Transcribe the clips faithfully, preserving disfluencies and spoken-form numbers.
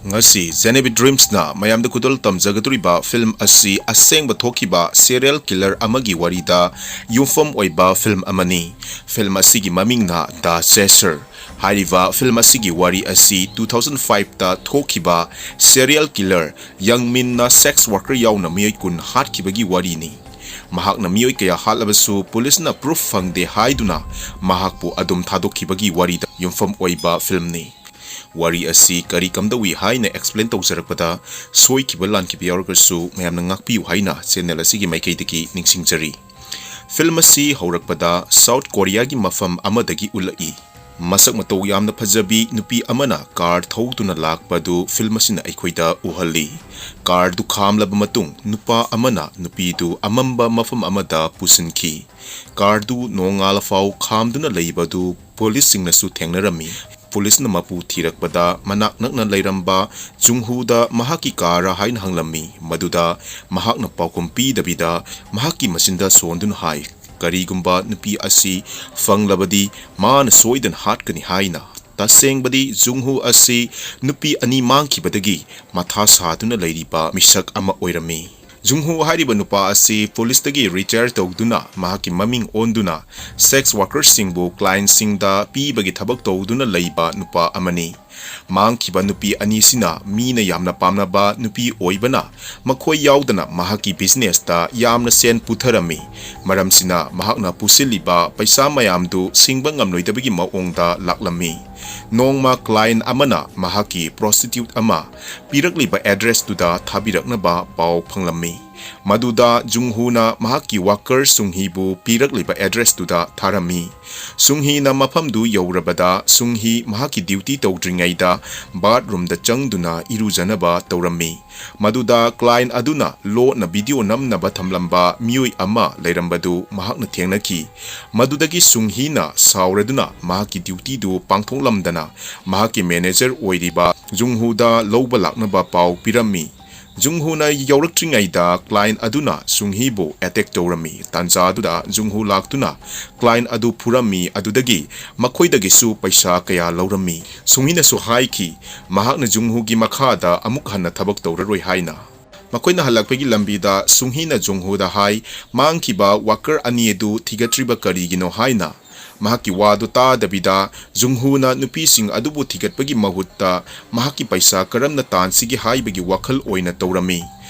ꯉꯁꯤ Genevieve Dreamsꯅ ꯃꯌꯥꯝꯗ ꯈꯨꯗꯣꯜ ꯇꯝꯖꯒꯗꯧꯔꯤꯕ ꯐꯤꯂꯝ ꯑꯁꯤ ꯑꯁꯦꯡꯕ ꯊꯣꯛꯈꯤꯕ serial killer ꯑꯃꯒꯤ ꯋꯥꯔꯤꯗ ꯌꯨꯝꯐꯝ ꯑꯣꯏꯕ ꯐꯤꯂꯝ ꯑꯃꯅꯤ꯫ ꯐꯤꯂꯝ ꯑꯁꯤꯒꯤ ꯃꯃꯤꯡꯅ The Chaser꯫ ꯍꯥꯏꯔꯤꯕ ꯐꯤꯂꯝ ꯑꯁꯤꯒꯤ ꯋꯥꯔꯤ ꯑꯁꯤ two thousand fiveꯇ ꯊꯣꯛꯈꯤꯕ serial killer ꯌꯪ ꯃꯤꯟꯅ sex worker ꯌꯥꯎꯅ ꯃꯤꯑꯣꯏ ꯀꯨꯟ ꯍꯥꯠꯈꯤꯕꯒꯤ ꯋꯥꯔꯤꯅꯤ꯫ ꯃꯍꯥꯛꯅ ꯃꯤꯑꯣꯏ ꯀꯌꯥ ꯍꯥꯠꯂꯕꯁꯨ ꯄꯨꯂꯤꯁꯅ proof ꯐꯪꯗꯦ ꯍꯥꯏꯗꯨꯅ ꯃꯍꯥꯛꯄꯨ ꯑꯗꯨꯝ ꯊꯥꯗꯣꯛꯈꯤꯕꯒꯤ ꯋꯥꯔꯤꯗ ꯌꯨꯝꯐꯝ ꯑꯣꯏꯕ ꯐꯤꯂꯝꯅꯤ꯫ ꯋꯥꯔꯤ ꯑꯁꯤ ꯀꯔꯤ ꯀꯝꯗꯧꯏ ꯍꯥꯏꯅ explain ꯇꯧꯖꯔꯛꯄꯗ ꯁꯣꯏꯈꯤꯕ ꯂꯥꯟꯈꯤꯕ ꯌꯥꯎꯔꯒꯁꯨ ꯃꯌꯥꯝꯅ ꯉꯥꯛꯄꯤꯌꯨ ꯍꯥꯏꯅ channel ꯑꯁꯤꯒꯤ ꯃꯥꯏꯀꯩꯗꯒꯤ ꯅꯤꯡꯁꯤꯡꯖꯔꯤ꯫ ꯐꯤꯂꯝ ꯑꯁꯤ ꯍꯧꯔꯛꯄꯗ South Koreaꯒꯤ ꯃꯐꯝ ꯑꯃꯗꯒꯤ ꯎꯠꯂꯛꯏ꯫ ꯃꯁꯛ ꯃꯇꯧ ꯌꯥꯝꯅ ꯐꯖꯕꯤ ꯅꯨꯄꯤ ꯑꯃꯅ car ꯊꯧꯗꯨꯅ ꯂꯥꯛꯄꯗꯨ ꯐꯤꯂꯝ ꯑꯁꯤꯅ ꯑꯩꯈꯣꯏꯗ ꯎꯍꯜꯂꯤ꯫ Carꯗꯨ ꯈꯥꯝꯂꯕ ꯃꯇꯨꯡ ꯅꯨꯄꯥ ꯑꯃꯅ ꯅꯨꯄꯤꯗꯨ ꯑꯃꯝꯕ ꯃꯐꯝ ꯑꯃꯗ ꯄꯨꯁꯤꯟꯈꯤ꯫ Carꯗꯨ ꯅꯣꯡꯉꯥꯜꯂꯐꯥꯎ ꯈꯥꯝꯗꯨꯅ ꯂꯩꯕꯗꯨ ꯄꯨꯂꯤꯁꯁꯤꯡꯅꯁꯨ ꯊꯦꯡꯅꯔꯝꯃꯤ꯫ ꯄꯨꯂꯤꯁꯅ ꯃꯄꯨ ꯊꯤꯔꯛꯄꯗ ꯃꯅꯥꯛ ꯅꯛꯅ ꯂꯩꯔꯝꯕ ꯖꯨꯡꯍꯨꯗ ꯃꯍꯥꯛꯀꯤ car ꯍꯥꯏꯅ ꯍꯪꯂꯝꯃꯤ꯫ ꯃꯗꯨꯗ ꯃꯍꯥꯛꯅ ꯄꯥꯎꯈꯨꯝ ꯄꯤꯗꯕꯤꯗ ꯃꯍꯥꯛꯀꯤ ꯃꯆꯤꯟꯗ ꯁꯣꯟꯗꯨꯅ ꯍꯥꯏ, "ꯀꯔꯤꯒꯨꯝꯕ ꯅꯨꯄꯤ ꯑꯁꯤ ꯐꯪꯂꯕꯗꯤ ꯃꯥꯅ ꯁꯣꯏꯗꯅ ꯍꯥꯠꯀꯅꯤ" ꯍꯥꯏꯅ꯫ ꯇꯁꯦꯡꯕꯗꯤ ꯖꯨꯡꯍꯨ ꯑꯁꯤ ꯅꯨꯄꯤ ꯑꯅꯤ ꯃꯥꯡꯈꯤꯕꯗꯒꯤ ꯃꯊꯥ ꯁꯥꯗꯨꯅ ꯂꯩꯔꯤꯕ ꯃꯤꯁꯛ ꯑꯃ ꯑꯣꯏꯔꯝꯃꯤ꯫ ꯖꯨꯡꯍꯨ ꯍꯥꯏꯔꯤꯕ ꯅꯨꯄꯥ ꯑꯁꯤ ꯄꯨꯂꯤꯁꯇꯒꯤ retire ꯇꯧꯗꯨꯅ ꯃꯍꯥꯛꯀꯤ ꯃꯃꯤꯡ ꯑꯣꯟꯗꯨꯅ sex workerꯁꯤꯡꯕꯨ clientꯁꯤꯡꯗ ꯄꯤꯕꯒꯤ ꯊꯕꯛ ꯇꯧꯗꯨꯅ ꯂꯩꯕ ꯅꯨꯄꯥ ꯑꯃꯅꯤ꯫ ꯃꯥꯡꯈꯤꯕ ꯅꯨꯄꯤ ꯑꯅꯤꯁꯤꯅ ꯃꯤꯅ ꯌꯥꯝꯅ ꯄꯥꯝꯅꯕ ꯅꯨꯄꯤ ꯑꯣꯏꯕꯅ ꯃꯈꯣꯏ ꯌꯥꯎꯗꯅ ꯃꯍꯥꯛꯀꯤ businessꯇ ꯌꯥꯝꯅ ꯁꯦꯟ ꯄꯨꯊꯔꯝꯃꯤ꯫ ꯃꯔꯝꯁꯤꯅ ꯃꯍꯥꯛꯅ ꯄꯨꯁꯤꯜꯂꯤꯕ ꯄꯩꯁꯥ ꯃꯌꯥꯝꯗꯨ ꯁꯤꯡꯕ ꯉꯝꯂꯣꯏꯗꯕꯒꯤ ꯃꯑꯣꯡꯗ ꯂꯥꯛꯂꯝꯃꯤ꯫ ꯅꯣꯡꯃ client ꯑꯃꯅ ꯃꯍꯥꯛꯀꯤ prostitute ꯑꯃ ꯄꯤꯔꯛꯂꯤꯕ addressꯇꯨꯗ ꯊꯥꯕꯤꯔꯛꯅꯕ ꯄꯥꯎ ꯐꯪꯂꯝꯃꯤ꯫ ꯃꯗꯨꯗ ꯖꯨꯡꯍꯨꯅ ꯃꯍꯥꯛꯀꯤ worker ꯁꯨꯡꯍꯤꯕꯨ ꯄꯤꯔꯛꯂꯤꯕ addressꯇꯨꯗ ꯊꯥꯔꯝꯃꯤ꯫ ꯁꯨꯡꯍꯤꯅ ꯃꯐꯝꯗꯨ ꯌꯧꯔꯕꯗ ꯁꯨꯡꯍꯤ ꯃꯍꯥꯛꯀꯤ duty ꯇꯧꯗ꯭ꯔꯤꯉꯩꯗ bathroomꯗ ꯆꯪꯗꯨꯅ ꯏꯔꯨꯖꯅꯕ ꯇꯧꯔꯝꯃꯤ꯫ ꯃꯗꯨꯗ client ꯑꯗꯨꯅ ꯂꯣꯠꯅ video ꯅꯝꯅꯕ ꯊꯝꯂꯝꯕ ꯃꯤꯑꯣꯏ ꯑꯃ ꯂꯩꯔꯝꯕꯗꯨ ꯃꯍꯥꯛꯅ ꯊꯦꯡꯅꯈꯤ꯫ ꯃꯗꯨꯗꯒꯤ ꯁꯨꯡꯍꯤꯅ ꯁꯥꯎꯔꯗꯨꯅ ꯃꯍꯥꯛꯀꯤ dutyꯗꯨ ꯄꯥꯡꯊꯣꯛꯂꯝꯗꯅ ꯃꯍꯥꯛꯀꯤ manager ꯑꯣꯏꯔꯤꯕ ꯖꯨꯡꯍꯨꯗ ꯂꯧꯕ ꯂꯥꯛꯅꯕ ꯄꯥꯎ ꯄꯤꯔꯝꯃꯤ꯫ ꯖꯨꯡꯍꯨꯅ ꯌꯧꯔꯛꯇ꯭ꯔꯤꯉꯩꯗ client ꯑꯗꯨꯅ ꯁꯨꯡꯍꯤꯕꯨ attack ꯇꯧꯔꯝꯃꯤ꯫ ꯇꯥꯟꯖꯥ ꯑꯗꯨꯗ ꯖꯨꯡꯍꯨ ꯂꯥꯛꯇꯨꯅ client ꯑꯗꯨ ꯐꯨꯔꯝꯃꯤ, ꯑꯗꯨꯗꯒꯤ ꯃꯈꯣꯏꯗꯒꯤꯁꯨ ꯄꯩꯁꯥ ꯀꯌꯥ ꯂꯧꯔꯝꯃꯤ꯫ ꯁꯨꯡꯍꯤꯅꯁꯨ ꯍꯥꯏꯈꯤ, ꯃꯍꯥꯛꯅ ꯖꯨꯡꯍꯨꯒꯤ ꯃꯈꯥꯗ ꯑꯃꯨꯛ ꯍꯟꯅ ꯊꯕꯛ ꯇꯧꯔꯔꯣꯏ ꯍꯥꯏꯅ꯫ ꯃꯈꯣꯏꯅ ꯍꯜꯂꯛꯄꯒꯤ ꯂꯝꯕꯤꯗ ꯁꯨꯡꯍꯤꯅ ꯖꯨꯡꯍꯨꯗ ꯍꯥꯏ, ꯃꯥꯡꯈꯤꯕ worker ꯑꯅꯤ ꯑꯗꯨ ꯊꯤꯒꯠꯇ꯭ꯔꯤꯕ ꯀꯔꯤꯒꯤꯅꯣ ꯍꯥꯏꯅ꯫ ꯃꯍꯥꯛꯀꯤ ꯋꯥꯗꯨ ꯇꯥꯗꯕꯤꯗ ꯖꯨꯡꯍꯨꯅ ꯅꯨꯄꯤꯁꯤꯡ ꯑꯗꯨꯕꯨ ꯊꯤꯒꯠꯄꯒꯤ ꯃꯍꯨꯠꯇ ꯃꯍꯥꯛꯀꯤ ꯄꯩꯁꯥ ꯀꯔꯝꯅ ꯇꯥꯟꯁꯤꯒꯦ ꯍꯥꯏꯕꯒꯤ ꯋꯥꯈꯜ ꯑꯣꯏꯅ ꯇꯧꯔꯝꯃꯤ꯫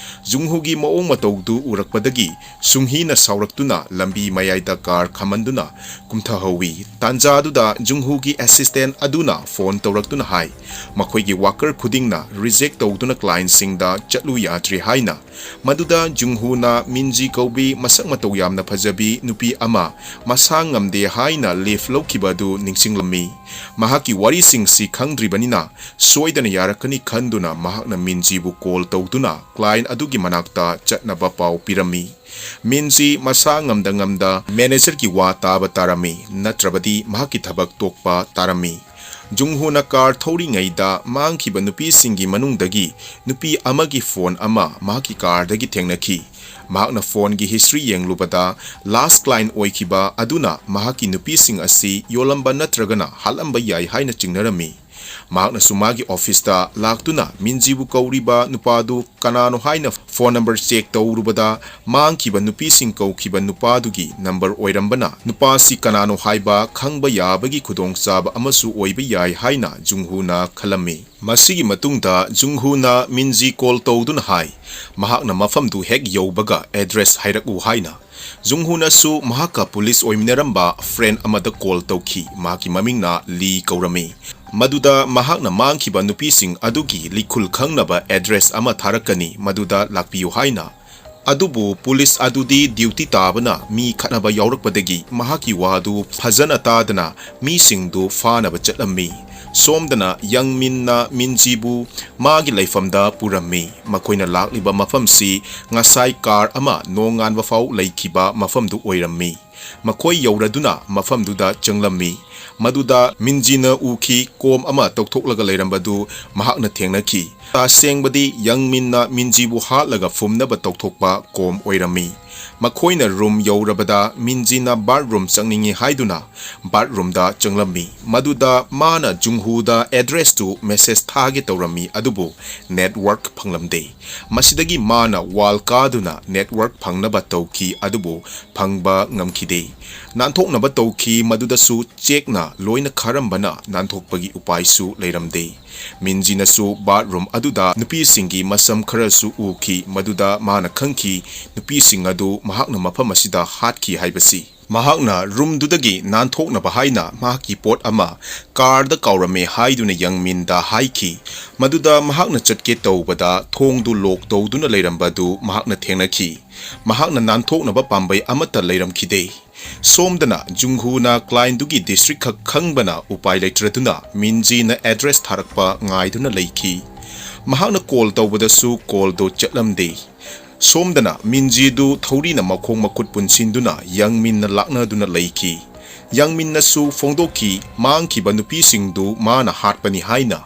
ꯖꯨꯡꯍꯨꯒꯤ ꯃꯑꯣꯡ ꯃꯇꯧꯗꯨ ꯎꯔꯛꯄꯗꯒꯤ ꯁꯨꯡꯍꯤꯅ ꯁꯥꯎꯔꯛꯇꯨꯅ ꯂꯝꯕꯤ ꯃꯌꯥꯏꯗ car ꯈꯥꯝꯍꯟꯗꯨꯅ ꯀꯨꯝꯊꯍꯧꯏ꯫ ꯇꯥꯟꯖꯥꯗꯨꯗ ꯖꯨꯡꯍꯨꯒꯤ assistant ꯑꯗꯨꯅ phone ꯇꯧꯔꯛꯇꯨꯅ ꯍꯥꯏ, ꯃꯈꯣꯏꯒꯤ worker ꯈꯨꯗꯤꯡꯅ reject ꯇꯧꯗꯨꯅ clientꯁꯤꯡꯗ ꯆꯠꯂꯨ ꯌꯥꯗ꯭ꯔꯦ ꯍꯥꯏꯅ꯫ ꯃꯗꯨꯗ ꯖꯨꯡꯍꯨꯅ ꯃꯤꯟꯖꯤ ꯀꯧꯕꯤ ꯃꯁꯛ ꯃꯇꯧ ꯌꯥꯝꯅ ꯐꯖꯕꯤ ꯅꯨꯄꯤ ꯑꯃ ꯃꯁꯥ ꯉꯝꯗꯦ ꯍꯥꯏꯅ leave ꯂꯧꯈꯤꯕ ꯑꯗꯨ ꯅꯤꯡꯁꯤꯡꯂꯝꯃꯤ꯫ ꯃꯍꯥꯛꯀꯤ ꯋꯥꯔꯤꯁꯤꯡꯁꯤ ꯈꯪꯗ꯭ꯔꯤꯕꯅꯤꯅ ꯁꯣꯏꯗꯅ ꯌꯥꯔꯛꯀꯅꯤ ꯈꯟꯗꯨꯅ ꯃꯍꯥꯛꯅ ꯃꯤꯟꯖꯤꯕꯨ call ꯇꯧꯗꯨꯅ client ꯑꯗꯨꯒꯤ ꯃꯅꯥꯛꯇ ꯆꯠꯅꯕ ꯄꯥꯎ ꯄꯤꯔꯝꯃꯤ꯫ ꯃꯤꯟꯖꯤ ꯃꯁꯥ ꯉꯝꯗ ꯉꯝꯗ managerꯒꯤ ꯋꯥ ꯇꯥꯕ ꯇꯥꯔꯝꯃꯤ, ꯅꯠꯇ꯭ꯔꯕꯗꯤ ꯃꯍꯥꯛꯀꯤ ꯊꯕꯛ ꯇꯣꯛꯄ ꯇꯥꯔꯝꯃꯤ꯫ ꯖꯨꯡꯍꯨꯅ car ꯊꯧꯔꯤꯉꯩꯗ ꯃꯥꯡꯈꯤꯕ ꯅꯨꯄꯤꯁꯤꯡꯒꯤ ꯃꯅꯨꯡꯗꯒꯤ ꯅꯨꯄꯤ ꯑꯃꯒꯤ phone ꯑꯃ ꯃꯍꯥꯛꯀꯤ carꯗꯒꯤ ꯊꯦꯡꯅꯈꯤ꯫ ꯃꯍꯥꯛꯅ phoneꯒꯤ history ꯌꯦꯡꯂꯨꯕꯗ last client ꯑꯣꯏꯈꯤꯕ ꯑꯗꯨꯅ ꯃꯍꯥꯛꯀꯤ ꯅꯨꯄꯤꯁꯤꯡ ꯑꯁꯤ ꯌꯣꯜꯂꯝꯕ ꯅꯠꯇ꯭ꯔꯒꯅ ꯍꯥꯠꯂꯝꯕ ꯌꯥꯏ ꯍꯥꯏꯅ ꯆꯤꯡꯅꯔꯝꯃꯤ꯫ ꯃꯍꯥꯛꯅꯁꯨ ꯃꯥꯒꯤ officeꯇ ꯂꯥꯛꯇꯨꯅ ꯃꯤꯟꯖꯤꯕꯨ ꯀꯧꯔꯤꯕ ꯅꯨꯄꯥꯗꯨ ꯀꯅꯥꯅꯣ ꯍꯥꯏꯅ phone number check ꯇꯧꯔꯨꯕꯗ ꯃꯥꯡꯈꯤꯕ ꯅꯨꯄꯤꯁꯤꯡ ꯀꯧꯈꯤꯕ ꯅꯨꯄꯥꯗꯨꯒꯤ number ꯑꯣꯏꯔꯝꯕꯅ ꯅꯨꯄꯥꯁꯤ ꯀꯅꯥꯅꯣ ꯍꯥꯏꯕ ꯈꯪꯕ ꯌꯥꯕꯒꯤ ꯈꯨꯗꯣꯡꯆꯥꯕ ꯑꯃꯁꯨ ꯑꯣꯏꯕ ꯌꯥꯏ ꯍꯥꯏꯅ ꯖꯨꯡꯍꯨꯅ ꯈꯜꯂꯝꯃꯤ꯫ ꯃꯁꯤꯒꯤ ꯃꯇꯨꯡꯗ ꯖꯨꯡꯍꯨꯅ ꯃꯤꯟꯖꯤ call ꯇꯧꯗꯨꯅ ꯍꯥꯏ, ꯃꯍꯥꯛꯅ ꯃꯐꯝꯗꯨ ꯍꯦꯛ ꯌꯧꯕꯒ address ꯍꯥꯏꯔꯛꯎ ꯍꯥꯏꯅ꯫ ꯖꯨꯡꯍꯨꯅꯁꯨ ꯃꯍꯥꯛꯀ police ꯑꯣꯏꯃꯤꯟꯅꯔꯝꯕ friend ꯑꯃꯗ call ꯇꯧꯈꯤ꯫ ꯃꯍꯥꯛꯀꯤ ꯃꯃꯤꯡꯅ ꯂꯤ ꯀꯧꯔꯝꯃꯤ꯫ ꯃꯗꯨꯗ ꯃꯍꯥꯛꯅ ꯃꯥꯡꯈꯤꯕ ꯅꯨꯄꯤꯁꯤꯡ ꯑꯗꯨꯒꯤ ꯂꯤꯈꯨꯜ ꯈꯪꯅꯕ address ꯑꯃ ꯊꯥꯔꯛꯀꯅꯤ, ꯃꯗꯨꯗ ꯂꯥꯛꯄꯤꯌꯨ ꯍꯥꯏꯅ꯫ ꯑꯗꯨꯕꯨ police ꯑꯗꯨꯗꯤ duty ꯇꯥꯕꯅ ꯃꯤ ꯈꯠꯅꯕ ꯌꯥꯎꯔꯛꯄꯗꯒꯤ ꯃꯍꯥꯛꯀꯤ ꯋꯥꯗꯨ ꯐꯖꯅ ꯇꯥꯗꯅ ꯃꯤꯁꯤꯡꯗꯨ ꯐꯥꯅꯕ ꯆꯠꯂꯝꯃꯤ꯫ ꯁꯣꯝꯗꯅ ꯌꯪ ꯃꯤꯟꯅ ꯃꯤꯟꯖꯤꯕꯨ ꯃꯥꯒꯤ ꯂꯩꯐꯝꯗ ꯄꯨꯔꯝꯃꯤ꯫ ꯃꯈꯣꯏꯅ ꯂꯥꯛꯂꯤꯕ ꯃꯐꯝꯁꯤ ꯉꯁꯥꯏ car ꯑꯃ ꯅꯣꯡꯉꯥꯟꯕ ꯐꯥꯎ ꯂꯩꯈꯤꯕ ꯃꯐꯝꯗꯨ ꯑꯣꯏꯔꯝꯃꯤ꯫ ꯃꯈꯣꯏ ꯌꯧꯔꯗꯨꯅ ꯃꯐꯝꯗꯨꯗ ꯆꯪꯂꯝꯃꯤ꯫ ꯃꯗꯨꯗ ꯃꯤꯟꯖꯤꯅ ꯎꯈꯤ, ꯀꯣꯝ ꯑꯃ ꯇꯧꯊꯣꯛꯂꯒ ꯂꯩꯔꯝꯕꯗꯨ ꯃꯍꯥꯛꯅ ꯊꯦꯡꯅꯈꯤ꯫ ꯇꯁꯦꯡꯕꯗꯤ ꯌꯪꯃꯤꯟꯅ ꯃꯤꯟꯖꯤꯕꯨ ꯍꯥꯠꯂꯒ ꯐꯨꯝꯅꯕ ꯇꯧꯊꯣꯛꯄ ꯀꯣꯝ ꯑꯣꯏꯔꯝꯃꯤ꯫ ꯃꯈꯣꯏꯅ ꯔꯨꯝ ꯌꯧꯔꯕꯗ ꯃꯤꯟꯖꯤꯅ ꯕꯥꯠꯔꯨꯝ ꯆꯪꯅꯤꯡꯏ ꯍꯥꯏꯗꯨꯅ ꯕꯥꯠꯔꯨꯝꯗ ꯆꯪꯂꯝꯃꯤ꯫ ꯃꯗꯨꯗ ꯃꯥꯅ ꯖꯨꯡꯍꯨꯗ ꯑꯦꯗ꯭ꯔꯦꯁꯇꯨ ꯃꯦꯁꯦꯖ ꯊꯥꯒꯦ ꯇꯧꯔꯝꯃꯤ, ꯑꯗꯨꯕꯨ ꯅꯦꯠꯋꯥꯔꯛ ꯐꯪꯂꯝꯗꯦ꯫ ꯃꯁꯤꯗꯒꯤ ꯃꯥꯅ ꯋꯥꯜ ꯀꯥꯗꯨꯅ ꯅꯦꯠꯋꯥꯔꯛ ꯐꯪꯅꯕ ꯇꯧꯈꯤ, ꯑꯗꯨꯕꯨ ꯐꯪꯕ ꯉꯝꯈꯤꯗꯦ꯫ ꯅꯥꯟꯊꯣꯛꯅꯕ ꯇꯧꯈꯤ, ꯃꯗꯨꯗꯁꯨ ꯆꯦꯛꯅ ꯂꯣꯏꯅ ꯈꯥꯔꯝꯕꯅ ꯅꯥꯟꯊꯣꯛꯄꯒꯤ ꯎꯄꯥꯏꯁꯨ ꯂꯩꯔꯝꯗꯦ꯫ ꯃꯤꯟꯖꯤꯅꯁꯨ ꯕꯥꯠꯔꯨꯝ ꯑꯗꯨꯗ ꯅꯨꯄꯤꯁꯤꯡꯒꯤ ꯃꯁꯝ ꯈꯔꯁꯨ ꯎꯈꯤ, ꯃꯗꯨꯗ ꯃꯥꯅ ꯈꯪꯈꯤ ꯅꯨꯄꯤꯁꯤꯡ ꯑꯗꯨ ꯃꯍꯥꯛꯅ ꯃꯐꯝ ꯑꯁꯤꯗ ꯍꯥꯠꯈꯤ ꯍꯥꯏꯕꯁꯤ꯫ ꯃꯍꯥꯛꯅ ꯔꯨꯝꯗꯨꯗꯒꯤ ꯅꯥꯟꯊꯣꯛꯅꯕ ꯍꯥꯏꯅ ꯃꯍꯥꯛꯀꯤ ꯄꯣꯠ ꯑꯃ ꯀꯥꯔꯗ ꯀꯥꯎꯔꯝꯃꯦ ꯍꯥꯏꯗꯨꯅ ꯌꯪꯃꯤꯟꯗ ꯍꯥꯏꯈꯤ꯫ ꯃꯗꯨꯗ ꯃꯍꯥꯛꯅ ꯆꯠꯀꯦ ꯇꯧꯕꯗ ꯊꯣꯡꯗꯨ ꯂꯣꯛ ꯇꯧꯗꯨꯅ ꯂꯩꯔꯝꯕꯗꯨ ꯃꯍꯥꯛꯅ ꯊꯦꯡꯅꯈꯤ꯫ ꯃꯍꯥꯛꯅ ꯅꯥꯟꯊꯣꯛꯅꯕ ꯄꯥꯝꯕꯩ ꯑꯃꯠꯇ ꯂꯩꯔꯝꯈꯤꯗꯦ꯫ ꯁꯣꯝꯗꯅ ꯖꯨꯡꯍꯨꯅ ꯀ꯭ꯂꯥꯏꯟꯗꯨꯒꯤ ꯗꯤꯁꯇ꯭ꯔꯤꯛ ꯈꯛ ꯈꯪꯕꯅ ꯎꯄꯥꯏ ꯂꯩꯇ꯭ꯔꯗꯨꯅ ꯃꯤꯟꯖꯤꯅ ꯑꯦꯗ꯭ꯔꯦꯁ ꯊꯥꯔꯛꯄ ꯉꯥꯏꯗꯨꯅ ꯂꯩꯈꯤ꯫ ꯃꯍꯥꯛꯅ ꯀꯣꯜ ꯇꯧꯕꯗꯁꯨ ꯀꯣꯜꯗꯨ ꯆꯠꯂꯝꯗꯦ꯫ ꯁꯣꯝꯗꯅ ꯃꯤꯟꯖꯤꯗꯨ ꯊꯧꯔꯤꯅ ꯃꯈꯣꯡ ꯃꯈꯨꯠ ꯄꯨꯟꯁꯤꯟꯗꯨꯅ ꯌꯪꯃꯤꯟꯅ ꯂꯥꯛꯅꯗꯨꯅ ꯂꯩꯈꯤ꯫ ꯌꯪꯃꯤꯟꯅꯁꯨ ꯐꯣꯡꯗꯣꯛꯈꯤ, ꯃꯥꯡꯈꯤꯕ ꯅꯨꯄꯤꯁꯤꯡꯗꯨ ꯃꯥꯅ ꯍꯥꯠꯄꯅꯤ ꯍꯥꯏꯅ꯫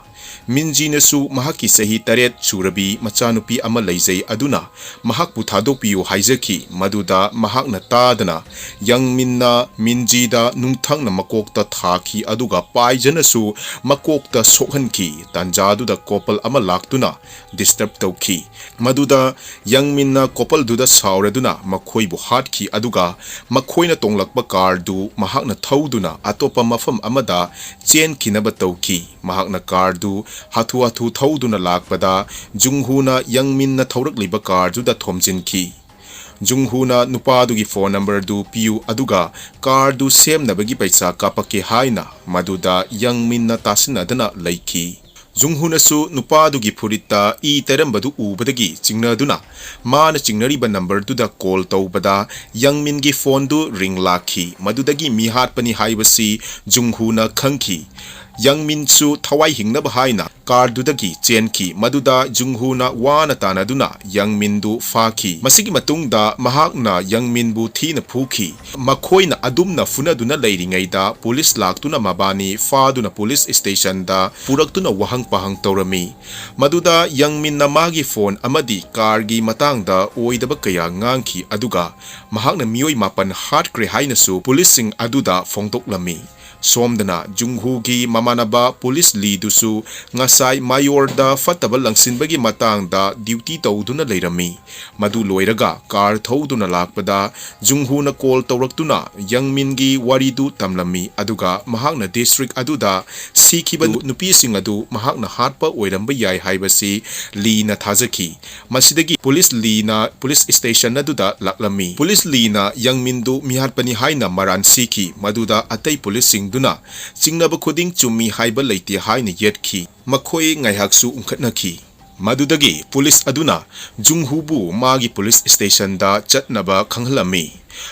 ꯃꯤꯟꯖꯤꯅꯁꯨ ꯃꯍꯥꯛꯀꯤ ꯆꯍꯤ ꯇꯔꯦꯠ ꯁꯨꯔꯕꯤ ꯃꯆꯥꯅꯨꯄꯤ ꯑꯃ ꯂꯩꯖꯩ, ꯑꯗꯨꯅ ꯃꯍꯥꯛꯄꯨ ꯊꯥꯗꯣꯛꯄꯤꯌꯨ ꯍꯥꯏꯖꯈꯤ꯫ ꯃꯗꯨꯗ ꯃꯍꯥꯛꯅ ꯇꯥꯗꯅ ꯌꯪꯃꯤꯟꯅ ꯃꯤꯟꯖꯤꯗ ꯅꯨꯡꯊꯪꯅ ꯃꯀꯣꯛꯇ ꯊꯥꯈꯤ, ꯑꯗꯨꯒ ꯄꯥꯏꯖꯅꯁꯨ ꯃꯀꯣꯛꯇ ꯁꯣꯛꯍꯟꯈꯤ꯫ ꯇꯥꯟꯖꯥꯗꯨꯗ ꯀꯣꯄꯜ ꯑꯃ ꯂꯥꯛꯇꯨꯅ ꯗꯤꯁꯇꯔꯕ ꯇꯧꯈꯤ꯫ ꯃꯗꯨꯗ ꯌꯪꯃꯤꯟꯅ ꯀꯣꯄꯜꯗꯨꯗ ꯁꯥꯎꯔꯗꯨꯅ ꯃꯈꯣꯏꯕꯨ ꯍꯥꯠꯈꯤ, ꯑꯗꯨꯒ ꯃꯈꯣꯏꯅ ꯇꯣꯡꯂꯛꯄ ꯀꯥꯔꯗꯨ ꯃꯍꯥꯛꯅ ꯊꯧꯗꯨꯅ ꯑꯇꯣꯞꯄ ꯃꯐꯝ ꯑꯃꯗ ꯆꯦꯟꯈꯤꯅꯕ ꯇꯧꯈꯤ꯫ ꯃꯍꯥꯛꯅ ꯀꯥꯔꯗꯨ ꯍꯥꯊꯨ ꯍꯥꯊꯨ ꯊꯧꯗꯨꯅ ꯂꯥꯛꯄꯗ ꯖꯨꯡꯍꯨꯅ ꯌꯪꯃꯤꯟꯅ ꯊꯧꯔꯛꯂꯤꯕ ꯀꯥꯔꯗꯨꯗ ꯊꯣꯝꯖꯤꯟꯈꯤ꯫ ꯖꯨꯡꯍꯨꯅ ꯅꯨꯄꯥꯗꯨꯒꯤ ꯐꯣꯟ ꯅꯝꯕꯔꯗꯨ ꯄꯤꯌꯨ, ꯑꯗꯨꯒ ꯀꯥꯔꯗꯨ ꯁꯦꯝꯅꯕꯒꯤ ꯄꯩꯁꯥ ꯀꯥꯞꯄꯛꯀꯦ ꯍꯥꯏꯅ꯫ ꯃꯗꯨꯗ ꯌꯪꯃꯤꯟꯅ ꯇꯥꯁꯤꯟꯅꯗꯅ ꯂꯩꯈꯤ꯫ ꯖꯨꯡꯍꯨꯅꯁꯨ ꯅꯨꯄꯥꯗꯨꯒꯤ ꯐꯨꯔꯤꯠꯇ ꯏ ꯇꯩꯔꯝꯕꯗꯨ ꯎꯕꯗꯒꯤ ꯆꯤꯡꯅꯗꯨꯅ ꯃꯥꯅ ꯆꯤꯡꯅꯔꯤꯕ ꯅꯝꯕꯔꯗꯨꯗ ꯀꯣꯜ ꯇꯧꯕꯗ ꯌꯪꯃꯤꯟꯒꯤ ꯐꯣꯟꯗꯨ ꯔꯤꯡ ꯂꯥꯛꯈꯤ꯫ ꯃꯗꯨꯗꯒꯤ ꯃꯤ ꯍꯥꯠꯄꯅꯤ ꯍꯥꯏꯕꯁꯤ ꯖꯨꯡꯍꯨꯅ ꯈꯪꯈꯤ꯫ ꯌꯪꯃꯤꯟꯁꯨ ꯊꯋꯥꯏ ꯍꯤꯡꯅꯕ ꯍꯥꯏꯅ ꯀꯥꯔꯗꯨꯗꯒꯤ ꯆꯦꯟꯈꯤ꯫ ꯃꯗꯨꯗ ꯖꯨꯡꯍꯨꯅ ꯋꯥꯅ ꯇꯥꯟꯅꯗꯨꯅ ꯌꯪꯃꯤꯟꯗꯨ ꯐꯥꯈꯤ꯫ ꯃꯁꯤꯒꯤ ꯃꯇꯨꯡꯗ ꯃꯍꯥꯛꯅ ꯌꯪꯃꯤꯟꯕꯨ ꯊꯤꯅ ꯐꯨꯈꯤ꯫ ꯃꯈꯣꯏꯅ ꯑꯗꯨꯝꯅ ꯐꯨꯅꯗꯨꯅ ꯂꯩꯔꯤꯉꯩꯗ ꯄꯨꯂꯤꯁ ꯂꯥꯛꯇꯨꯅ ꯃꯕꯥꯅꯤ ꯐꯥꯗꯨꯅ ꯄꯨꯂꯤꯁ ꯁ꯭ꯇꯦꯁꯟꯗ ꯄꯨꯔꯛꯇꯨꯅ ꯋꯥꯍꯪ ꯄꯥꯍꯪ ꯇꯧꯔꯝꯃꯤ꯫ ꯃꯗꯨꯗ ꯌꯪꯃꯤꯟꯅ ꯃꯥꯒꯤ ꯐꯣꯟ ꯑꯃꯗꯤ ꯀꯥꯔꯒꯤ ꯃꯇꯥꯡꯗ ꯑꯣꯏꯗꯕ ꯀꯌꯥ ꯉꯥꯡꯈꯤ, ꯑꯗꯨꯒ ꯃꯍꯥꯛꯅ ꯃꯤꯑꯣꯏ ꯃꯥꯄꯟ ꯍꯥꯠꯈ꯭ꯔꯦ ꯍꯥꯏꯅꯁꯨ ꯄꯨꯂꯤꯁꯁꯤꯡ ꯑꯗꯨꯗ ꯐꯣꯡꯗꯣꯛꯂꯝꯃꯤ꯫ ꯁꯣꯝꯗꯅ ꯖꯨꯡꯍꯨꯒꯤ ꯃꯃꯥꯟꯅꯕ ꯄꯨꯂꯤꯁ ꯂꯤꯗꯨꯁꯨ ꯉꯁꯥꯏ ꯃꯥꯌꯣꯔꯗ ꯐꯠꯇꯕ ꯂꯪꯁꯤꯟꯕꯒꯤ ꯃꯇꯥꯡꯗ ꯗ꯭ꯌꯨꯇꯤ ꯇꯧꯗꯨꯅ ꯂꯩꯔꯝꯃꯤ꯫ ꯃꯗꯨ ꯂꯣꯏꯔꯒ ꯀꯥꯔ ꯊꯧꯗꯨꯅ ꯂꯥꯛꯄꯗ ꯖꯨꯡꯍꯨꯅ ꯀꯣꯜ ꯇꯧꯔꯛꯇꯨꯅ ꯌꯪꯃꯤꯟꯒꯤ ꯋꯥꯔꯤꯗꯨ ꯇꯝꯂꯝꯃꯤ, ꯑꯗꯨꯒ ꯃꯍꯥꯛꯅ ꯗꯤꯁꯇ꯭ꯔꯤꯛ ꯑꯗꯨꯗ ꯁꯤꯈꯤꯕ ꯅꯨꯄꯤꯁꯤꯡ ꯑꯗꯨ ꯃꯍꯥꯛꯅ ꯍꯥꯠꯄ ꯑꯣꯏꯔꯝꯕ ꯌꯥꯏ ꯍꯥꯏꯕꯁꯤ ꯂꯤꯅ ꯊꯥꯖꯈꯤ꯫ ꯃꯁꯤꯗꯒꯤ ꯄꯨꯂꯤꯁ ꯂꯤꯅ ꯄꯨꯂꯤꯁ ꯁ꯭ꯇꯦꯁꯟ ꯑꯗꯨꯗ ꯂꯥꯛꯂꯝꯃꯤ꯫ ꯄꯨꯂꯤꯁ ꯂꯤꯅ ꯌꯪꯃꯤꯟꯗꯨ ꯃꯤꯍꯥꯠꯄꯅꯤ ꯍꯥꯏꯅ ꯃꯔꯥꯟ ꯁꯤꯈꯤ꯫ ꯃꯗꯨꯗ ꯑꯇꯩ ꯄꯨꯂꯤꯁꯁꯤꯡꯗꯨꯅ ꯆꯤꯡꯅꯕ ꯈꯨꯗꯤꯡ ꯆꯨꯝꯃꯤ ꯍꯥꯏꯕ ꯂꯩꯇꯦ ꯍꯥꯏꯅ ꯌꯦꯠꯈꯤ꯫ ꯃꯈꯣꯏ ꯉꯥꯏꯍꯥꯛꯁꯨ ꯎꯪꯈꯠꯅꯈꯤ꯫ ꯃꯗꯨꯗꯒꯤ ꯄꯨꯂꯤꯁ ꯑꯗꯨꯅ ꯖꯨꯡꯍꯨꯕꯨ ꯃꯥꯒꯤ ꯄꯨꯂꯤꯁ ꯁ꯭ꯇꯦꯁꯟꯗ ꯆꯠꯅꯕ ꯈꯪꯍꯜꯂꯝꯃꯤ꯫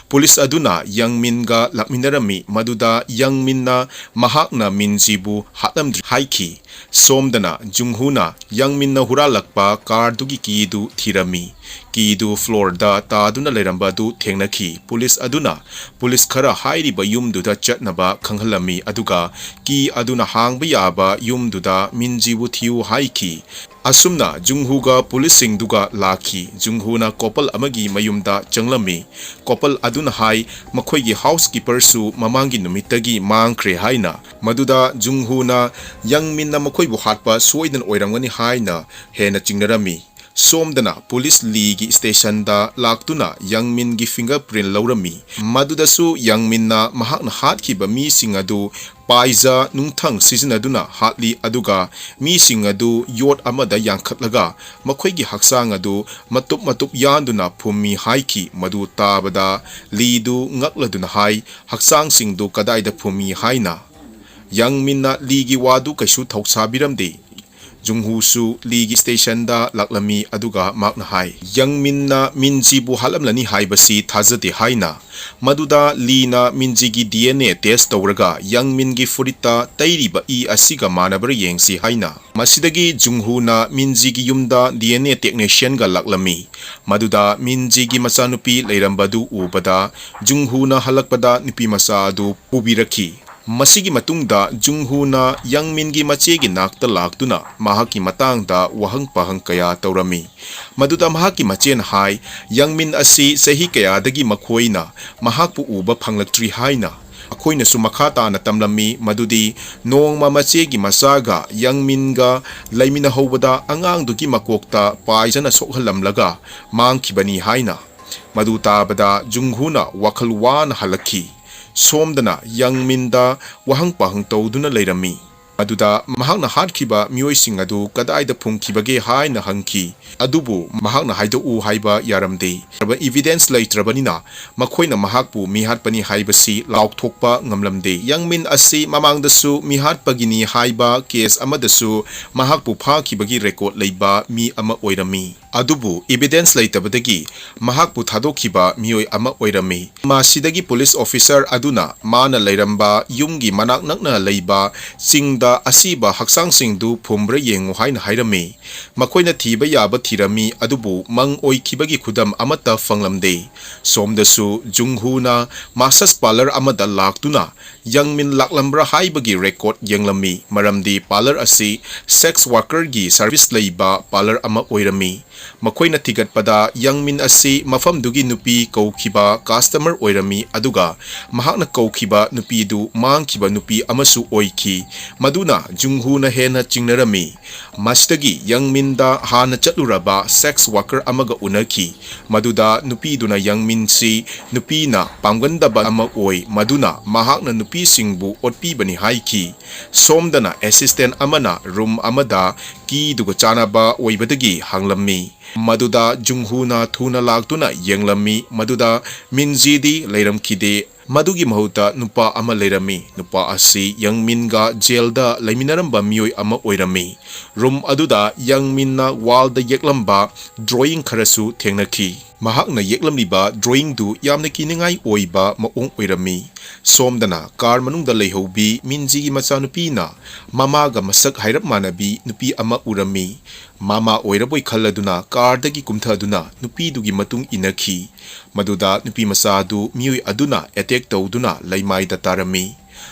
ꯄꯨꯂꯤꯁ ꯑꯗꯨꯅ ꯌꯪꯃꯤꯟꯒ ꯂꯥꯛꯃꯤꯟꯅꯔꯝꯃꯤ, ꯃꯗꯨꯗ ꯌꯪꯃꯤꯟꯅ ꯃꯍꯥꯛꯅ ꯃꯤꯟꯖꯤꯕꯨ ꯍꯥꯠꯂꯝꯗ꯭ꯔꯤ ꯍꯥꯏꯈꯤ꯫ ꯁꯣꯝꯗꯅ ꯖꯨꯡꯍꯨꯅ ꯌꯪꯃꯤꯟꯅ ꯍꯨꯔꯥꯜꯂꯛꯄ ꯀꯥꯔꯗꯨꯒꯤ ꯀꯤꯗꯨ ꯊꯤꯔꯝꯃꯤ꯫ ꯀꯤꯗꯨ ꯐ꯭ꯂꯣꯔꯗ ꯇꯥꯗꯨꯅ ꯂꯩꯔꯝꯕ ꯑꯗꯨ ꯊꯦꯡꯅꯈꯤ꯫ ꯄꯨꯂꯤꯁ ꯑꯗꯨꯅ ꯄꯨꯂꯤꯁ ꯈꯔ ꯍꯥꯏꯔꯤꯕ ꯌꯨꯝꯗꯨꯗ ꯆꯠꯅꯕ ꯈꯪꯍꯜꯂꯝꯃꯤ, ꯑꯗꯨꯒ ꯀꯤ ꯑꯗꯨꯅ ꯍꯥꯡꯕ ꯌꯥꯕ ꯌꯨꯝꯗꯨꯗ ꯃꯤꯟꯖꯤꯕꯨ ꯊꯤꯌꯨ ꯍꯥꯏꯈꯤ꯫ ꯑꯁꯨꯝꯅ ꯖꯨꯡꯍꯨꯒ ꯄꯨꯂꯤꯁꯁꯤꯡꯗꯨꯒ ꯂꯥꯛꯈꯤ꯫ ꯖꯨꯡꯍꯨꯅ ꯀꯣꯄꯜ ꯑꯃꯒꯤ ꯃꯌꯨꯝꯗ ꯆꯪꯂꯝꯃꯤ꯫ ꯀꯣꯄꯜ ꯑꯗꯨꯅ ꯍꯥꯏ, ꯃꯈꯣꯏꯒꯤ ꯍꯥꯎꯁꯀꯤꯄꯔꯁꯨ ꯃꯃꯥꯡꯒꯤ ꯅꯨꯃꯤꯠꯇꯒꯤ ꯃꯥꯡꯈ꯭ꯔꯦ ꯍꯥꯏꯅ꯫ ꯃꯗꯨꯗ ꯖꯨꯡꯍꯨꯅ ꯌꯪꯃꯤꯟꯅ ꯃꯈꯣꯏꯕꯨ ꯍꯥꯠꯄ ꯁꯣꯏꯗꯅ ꯑꯣꯏꯔꯝꯒꯅꯤ ꯍꯥꯏꯅ ꯍꯦꯟꯅ ꯆꯤꯡꯅꯔꯝꯃꯤ꯫ ꯁꯣꯝꯗꯅ ꯄꯨꯂꯤꯁ ꯂꯤꯒꯤ ꯁ꯭ꯇꯦꯁꯟꯗ ꯂꯥꯛꯇꯨꯅ ꯌꯪꯃꯤꯟꯒꯤ ꯐꯤꯡꯒꯔ ꯄ꯭ꯔꯤꯟ ꯂꯧꯔꯝꯃꯤ꯫ ꯃꯗꯨꯗꯁꯨ ꯌꯪꯃꯤꯟꯅ ꯃꯍꯥꯛꯅ ꯍꯥꯠꯈꯤꯕ ꯃꯤꯁꯤꯡ ꯑꯗꯨ ꯄꯥꯏꯖ ꯅꯨꯡꯊꯪ ꯁꯤꯖꯤꯟꯅꯗꯨꯅ ꯍꯥꯠꯂꯤ, ꯑꯗꯨꯒ ꯃꯤꯁꯤꯡ ꯑꯗꯨ ꯌꯣꯠ ꯑꯃꯗ ꯌꯥꯟꯈꯠꯂꯒ ꯃꯈꯣꯏꯒꯤ ꯍꯛꯆꯥꯡ ꯑꯗꯨ ꯃꯇꯨꯞ ꯃꯇꯨꯞ ꯌꯥꯟꯗꯨꯅ ꯐꯨꯝꯃꯤ ꯍꯥꯏꯈꯤ꯫ ꯃꯗꯨ ꯇꯥꯕꯗ ꯂꯤꯗꯨ ꯉꯛꯂꯗꯨꯅ ꯍꯥꯏ, "ꯍꯛꯆꯥꯡꯁꯤꯡꯗꯨ ꯀꯗꯥꯏꯗ ꯐꯨꯝꯃꯤ?" ꯍꯥꯏꯅ꯫ ꯌꯪꯃꯤꯟꯅ ꯂꯤꯒꯤ ꯋꯥꯗꯨ ꯀꯩꯁꯨ ꯊꯧꯁꯥꯕꯤꯔꯝꯗꯦ꯫ ꯖꯨꯡꯍꯨꯁꯨ ꯂꯤꯒꯤ ꯁ꯭ꯇꯦꯁꯟꯗ ꯂꯥꯛꯂꯝꯃꯤ, ꯑꯗꯨꯒ ꯃꯍꯥꯛꯅ ꯍꯥꯏ, ꯌꯪꯃꯤꯟꯅ ꯃꯤꯟꯖꯤꯕꯨ ꯍꯥꯠꯂꯝꯂꯅꯤ ꯍꯥꯏꯕꯁꯤ ꯊꯥꯖꯗꯦ ꯍꯥꯏꯅ꯫ ꯃꯗꯨꯗ ꯂꯤꯅ ꯃꯤꯟꯖꯤꯒꯤ D N A test ꯇꯧꯔꯒ ꯌꯪꯃꯤꯟꯒꯤ ꯐꯨꯔꯤꯠꯇ ꯇꯩꯔꯤꯕ ꯏ ꯑꯁꯤꯒ ꯃꯥꯟꯅꯕ꯭ꯔꯥ ꯌꯦꯡꯁꯤ ꯍꯥꯏꯅ꯫ ꯃꯁꯤꯗꯒꯤ ꯖꯨꯡꯍꯨꯅ ꯃꯤꯟꯖꯤꯒꯤ ꯌꯨꯝꯗ D N A technicianꯒ ꯂꯥꯛꯂꯝꯃꯤ꯫ ꯃꯗꯨꯗ ꯃꯤꯟꯖꯤꯒꯤ ꯃꯆꯥꯅꯨꯄꯤ ꯂꯩꯔꯝꯕꯗꯨ ꯎꯕꯗ ꯖꯨꯡꯍꯨꯅ ꯍꯜꯂꯛꯄꯗ ꯅꯨꯄꯤ ꯃꯆꯥ ꯑꯗꯨ ꯄꯨꯕꯤꯔꯛꯈꯤ꯫ ꯃꯁꯤꯒꯤ ꯃꯇꯨꯡꯗ ꯖꯨꯡꯍꯨꯅ ꯌꯪꯃꯤꯟꯒꯤ ꯃꯆꯦꯒꯤ ꯅꯥꯛꯇ ꯂꯥꯛꯇꯨꯅ ꯃꯍꯥꯛꯀꯤ ꯃꯇꯥꯡꯗ ꯋꯥꯍꯪ ꯄꯥꯍꯪ ꯀꯌꯥ ꯇꯧꯔꯝꯃꯤ꯫ ꯃꯗꯨꯗ ꯃꯍꯥꯛꯀꯤ ꯃꯆꯦꯅ ꯍꯥꯏ, ꯌꯪꯃꯤꯟ ꯑꯁꯤ ꯆꯍꯤ ꯀꯌꯥꯗꯒꯤ ꯃꯈꯣꯏꯅ ꯃꯍꯥꯛꯄꯨ ꯎꯕ ꯐꯪꯂꯛꯇ꯭ꯔꯤ ꯍꯥꯏꯅ꯫ ꯑꯩꯈꯣꯏꯅꯁꯨ ꯃꯈꯥ ꯇꯥꯅ ꯇꯝꯂꯝꯃꯤ ꯃꯗꯨꯗꯤ ꯅꯣꯡꯃ ꯃꯆꯦꯒꯤ ꯃꯆꯥꯒ ꯌꯪꯃꯤꯟꯒ ꯂꯩꯃꯤꯟꯅꯍꯧꯕꯗ ꯑꯉꯥꯡꯗꯨꯒꯤ ꯃꯀꯣꯛꯇ ꯄꯥꯏꯖꯅ ꯁꯣꯛꯍꯜꯂꯝꯂꯒ ꯃꯥꯡꯈꯤꯕꯅꯤ ꯍꯥꯏꯅ꯫ ꯃꯗꯨ ꯇꯥꯕꯗ ꯖꯨꯡꯍꯨꯅ ꯋꯥꯈꯜ ꯋꯥꯅ ꯍꯜꯂꯛꯈꯤ꯫ ꯁꯣꯝꯗꯅ ꯌꯪꯃꯤꯟꯗ ꯋꯥꯍꯪ ꯄꯥꯍꯪ ꯇꯧꯗꯨꯅ ꯂꯩꯔꯝꯃꯤ꯫ ꯃꯗꯨꯗ ꯃꯍꯥꯛꯅ ꯍꯥꯠꯈꯤꯕ ꯃꯤꯑꯣꯏꯁꯤꯡ ꯑꯗꯨ ꯀꯗꯥꯏꯗ ꯐꯨꯝꯈꯤꯕꯒꯦ ꯍꯥꯏꯅ ꯍꯪꯈꯤ꯫ ꯑꯗꯨꯕꯨ ꯃꯍꯥꯛꯅ ꯍꯥꯏꯗꯣꯛꯎ ꯍꯥꯏꯕ ꯌꯥꯔꯝꯗꯦ꯫ Evidence ꯂꯩꯇ꯭ꯔꯕꯅꯤꯅ ꯃꯈꯣꯏꯅ ꯃꯍꯥꯛꯄꯨ ꯃꯤꯍꯥꯠꯄꯅꯤ ꯍꯥꯏꯕꯁꯤ ꯂꯥꯎꯊꯣꯛꯄ ꯉꯝꯂꯝꯗꯦ꯫ ꯌꯪꯃꯤꯟ ꯑꯁꯤ ꯃꯃꯥꯡꯗꯁꯨ ꯃꯤꯍꯥꯠꯄꯒꯤꯅꯤ ꯍꯥꯏꯕ case ꯑꯃꯗꯁꯨ ꯃꯍꯥꯛꯄꯨ ꯐꯥꯈꯤꯕꯒꯤ record ꯂꯩꯕ ꯃꯤ ꯑꯃ ꯑꯣꯏꯔꯝꯃꯤ꯫ ꯑꯗꯨꯕꯨ evidence ꯂꯩꯇꯕꯗꯒꯤ ꯃꯍꯥꯛꯄꯨ ꯊꯥꯗꯣꯛꯈꯤꯕ ꯃꯤꯑꯣꯏ ꯑꯃ ꯑꯣꯏꯔꯝꯃꯤ꯫ ꯃꯁꯤꯗꯒꯤ police officer ꯑꯗꯨꯅ ꯃꯥꯅ ꯂꯩꯔꯝꯕ ꯌꯨꯝꯒꯤ ꯃꯅꯥꯛ ꯅꯛꯅ ꯂꯩꯕ ꯆꯤꯡꯗ ꯑꯁꯤꯕ ꯍꯛꯆꯥꯡꯁꯤꯡꯗꯨ ꯐꯨꯝꯕ꯭ꯔꯥ ꯌꯦꯡꯉꯨ ꯍꯥꯏꯅ ꯍꯥꯏꯔꯝꯃꯤ꯫ ꯃꯈꯣꯏꯅ ꯊꯤꯕ ꯌꯥꯕ ꯊꯤꯔꯝꯃꯤ, ꯑꯗꯨꯕꯨ ꯃꯪ ꯑꯣꯏꯈꯤꯕꯒꯤ ꯈꯨꯗꯝ ꯑꯃꯠꯇ ꯐꯪꯂꯝꯗꯦ꯫ ꯁꯣꯝꯗꯁꯨ ꯖꯨꯡꯍꯨꯅ massage parlour ꯑꯃꯗ ꯂꯥꯛꯇꯨꯅ ꯌꯪꯃꯤꯟ ꯂꯥꯛꯂꯝꯕ꯭ꯔꯥ ꯍꯥꯏꯕꯒꯤ record ꯌꯦꯡꯂꯝꯃꯤ, ꯃꯔꯝꯗꯤ parlour ꯑꯁꯤ sex workerꯒꯤ service ꯂꯩꯕ parlour ꯑꯃ ꯑꯣꯏꯔꯝꯃꯤ꯫ ꯃꯈꯣꯏꯅ ꯊꯤꯒꯠꯄꯗ ꯌꯪꯃꯤꯟ ꯑꯁꯤ ꯃꯐꯝꯗꯨꯒꯤ ꯅꯨꯄꯤ ꯀꯧꯈꯤꯕ customer ꯑꯣꯏꯔꯝꯃꯤ, ꯑꯗꯨꯒ ꯃꯍꯥꯛꯅ ꯀꯧꯈꯤꯕ ꯅꯨꯄꯤꯗꯨ ꯃꯥꯡꯈꯤꯕ ꯅꯨꯄꯤ ꯑꯃꯁꯨ ꯑꯣꯏꯈꯤ, ꯃꯗꯨꯅ ꯖꯨꯡꯍꯨꯅ ꯍꯦꯟꯅ ꯆꯤꯡꯅꯔꯝꯃꯤ꯫ ꯃꯁꯤꯗꯒꯤ ꯌꯪꯃꯤꯟꯗ ꯍꯥꯟꯅ ꯆꯠꯂꯨꯔꯕ sex worker ꯑꯃꯒ ꯎꯅꯈꯤ, ꯃꯗꯨꯗ ꯅꯨꯄꯤꯗꯨꯅ ꯌꯪꯃꯤꯟꯁꯤ ꯅꯨꯄꯤꯅ ꯄꯥꯝꯒꯟꯗꯕ ꯑꯃ ꯑꯣꯏ, ꯃꯗꯨꯅ ꯃꯍꯥꯛꯅ ꯅꯨꯄꯤꯁꯤꯡꯕꯨ ꯑꯣꯠꯄꯤꯕꯅꯤ ꯍꯥꯏꯈꯤ꯫ ꯁꯣꯝꯗꯅ assistant ꯑꯃꯅ room ꯑꯃꯗ keyꯗꯨꯒ ꯆꯥꯟꯅꯕ ꯑꯣꯏꯕꯗꯒꯤ ꯍꯥꯡꯂꯝꯃꯤ꯫ ꯃꯗꯨꯗ ꯖꯨꯡꯍꯨꯅ ꯊꯨꯅ ꯂꯥꯛꯇꯨꯅ ꯌꯦꯡꯂꯝꯃꯤ, ꯃꯗꯨꯗ ꯃꯤꯟꯖꯤꯗꯤ ꯂꯩꯔꯝꯈꯤꯗꯦ꯫ ꯃꯗꯨꯒꯤ ꯃꯍꯨꯠꯇ ꯅꯨꯄꯥ ꯑꯃ ꯂꯩꯔꯝꯃꯤ꯫ ꯅꯨꯄꯥ ꯑꯁꯤ ꯌꯪꯃꯤꯟꯒ ꯖꯦꯜꯗ ꯂꯩꯃꯤꯟꯅꯔꯝꯕ ꯃꯤꯑꯣꯏ ꯑꯃ ꯑꯣꯏꯔꯝꯃꯤ꯫ ꯔꯨꯝ ꯑꯗꯨꯗ ꯌꯪꯃꯤꯟꯅ ꯋꯥꯜꯗ ꯌꯦꯛꯂꯝꯕ ꯗ꯭ꯔꯣꯌꯤꯡ ꯈꯔꯁꯨ ꯊꯦꯡꯅꯈꯤ꯫ ꯃꯍꯥꯛꯅ ꯌꯦꯛꯂꯝꯂꯤꯕ ꯗ꯭ꯔꯣꯌꯤꯡꯗꯨ ꯌꯥꯝꯅ ꯀꯤꯅꯤꯡꯉꯥꯏ ꯑꯣꯏꯕ ꯃꯑꯣꯡ ꯑꯣꯏꯔꯝꯃꯤ꯫ ꯁꯣꯝꯗꯅ ꯀꯥꯔ ꯃꯅꯨꯡꯗ ꯂꯩꯍꯧꯕꯤ ꯃꯤꯟꯖꯤꯒꯤ ꯃꯆꯥꯅꯨꯄꯤꯅ ꯃꯃꯥꯒ ꯃꯁꯛ ꯍꯥꯏꯔꯞ ꯃꯥꯟꯅꯕꯤ ꯅꯨꯄꯤ ꯑꯃ ꯎꯔꯝꯃꯤ꯫ ꯃꯃꯥ ꯑꯣꯏꯔꯕꯣꯏ ꯈꯜꯂꯗꯨꯅ ꯀꯥꯔꯗꯒꯤ ꯀꯨꯝꯊꯗꯨꯅ ꯅꯨꯄꯤꯗꯨꯒꯤ ꯃꯇꯨꯡ ꯏꯟꯅꯈꯤ꯫ ꯃꯗꯨꯗ ꯅꯨꯄꯤ ꯃꯆꯥ ꯑꯗꯨ ꯃꯤꯑꯣꯏ ꯑꯗꯨꯅ ꯑꯦꯇꯦꯛ ꯇꯧꯗꯨꯅ ꯂꯩꯃꯥꯏꯗ ꯇꯥꯔꯝꯃꯤ꯫